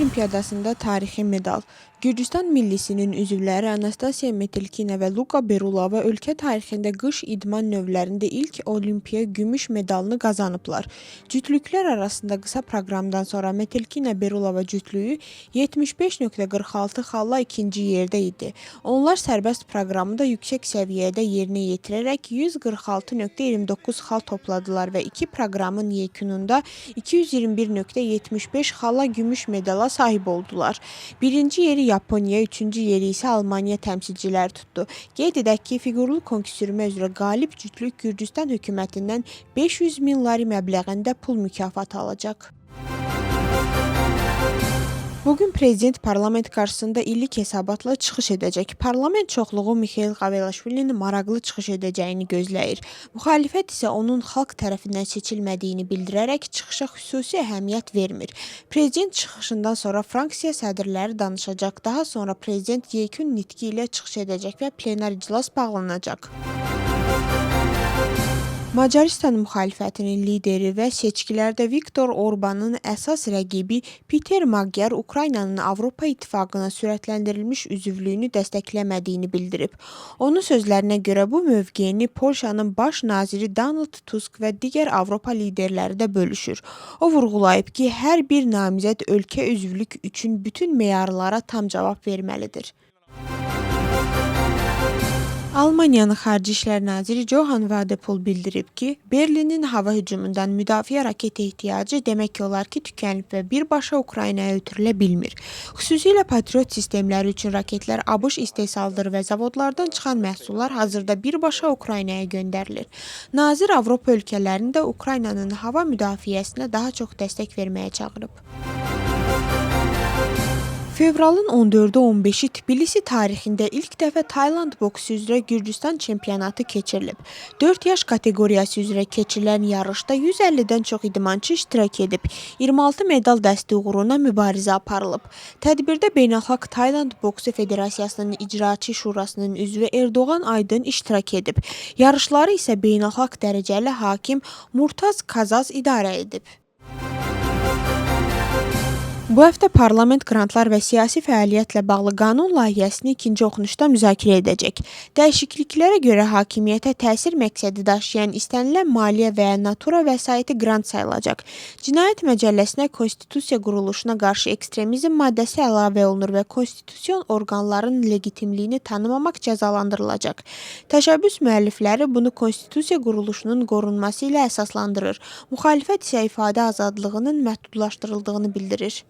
Olimpiadasında tarixi medal. Gürcüstan millisinin üzvləri Anastasiya Metelkina və Luka Berulava ölkə tarixində qış idman növlərində ilk olimpiya gümüş medalını qazanıblar. Cütlüklər arasında qısa proqramdan sonra Metelkina Berulava cütlüyü 75.46 xalla ikinci yerdə idi. Onlar sərbəst proqramı da yüksək səviyyədə yerinə yetirərək 146.29 xal topladılar və iki proqramın yekununda 221.75 xalla gümüş medala sahib oldular. Birinci yeri Yaponiya, üçüncü yeri isə Almaniya təmsilçiləri tutdu. Qeyd edək ki, fiqurlu konki sürmə üzrə qalib cütlük Gürcüstan hökumətindən 500 min lari məbləğində pul mükafatı alacaq. Bugün prezident parlament qarşısında illik hesabatla çıxış edəcək. Parlament çoxluğu Mixail Kavelaşvilinin maraqlı çıxış edəcəyini gözləyir. Müxalifət isə onun xalq tərəfindən seçilmədiyini bildirərək çıxışa xüsusi əhəmiyyət vermir. Prezident çıxışından sonra fraksiya sədrləri danışacaq. Daha sonra prezident yekun nitqi ilə çıxış edəcək və plenar iclas bağlanacaq. Macaristan müxalifətinin lideri və seçkilərdə Viktor Orbanın əsas rəqibi Peter Magyar Ukraynanın Avropa İttifaqına sürətləndirilmiş üzvlüyünü dəstəkləmədiyini bildirib. Onun sözlərinə görə bu mövqeyini Polşanın baş naziri Donald Tusk və digər Avropa liderləri də bölüşür. O vurğulayıb ki, hər bir namizəd ölkə üzvlük üçün bütün meyarlara tam cavab verməlidir. Almaniyanın Xarici İşlər naziri Johann Wadephul bildirib ki, Berlinin hava hücumundan müdafiə raket ehtiyacı demək olar ki, tükənib və birbaşa Ukraynaya ötürülə bilmir. Xüsusilə Patriot sistemləri üçün raketlər ABŞ istehsalıdır və zavodlardan çıxan məhsullar hazırda birbaşa Ukraynaya göndərilir. Nazir Avropa ölkələrini də Ukraynanın hava müdafiəsinə daha çox dəstək verməyə çağırıb. Fevralın 14-ü 15-i Tbilisi tarixində ilk dəfə Tayland boksu üzrə Gürcüstan çempionatı keçirilib. 4 yaş kateqoriyası üzrə keçirilən yarışda 150-dən çox idmançı iştirak edib. 26 medal dəsti uğruna mübarizə aparılıb. Tədbirdə Beynəlxalq Tayland Boksu Federasiyasının İcraçı Şurasının üzvü Erdoğan Aydın iştirak edib. Yarışları isə beynəlxalq dərəcəli hakim Murtaz Kazaz idarə edib. Bu həftə parlament qrantlar və siyasi fəaliyyətlə bağlı qanun layihəsini ikinci oxunuşda müzakirə edəcək. Dəyişikliklərə görə hakimiyyətə təsir məqsədi daşıyan istənilən maliyyə və ya natura vəsaiti qrant sayılacaq. Cinayət məcəlləsinə konstitusiya quruluşuna qarşı ekstremizm maddəsi əlavə olunur və konstitusion orqanların legitimliyini tanımamaq cəzalandırılacaq. Təşəbbüs müəllifləri bunu konstitusiya quruluşunun qorunması ilə əsaslandırır. Müxalifət isə ifadə azadlığının məhdudlaşdırıldığını bildirir.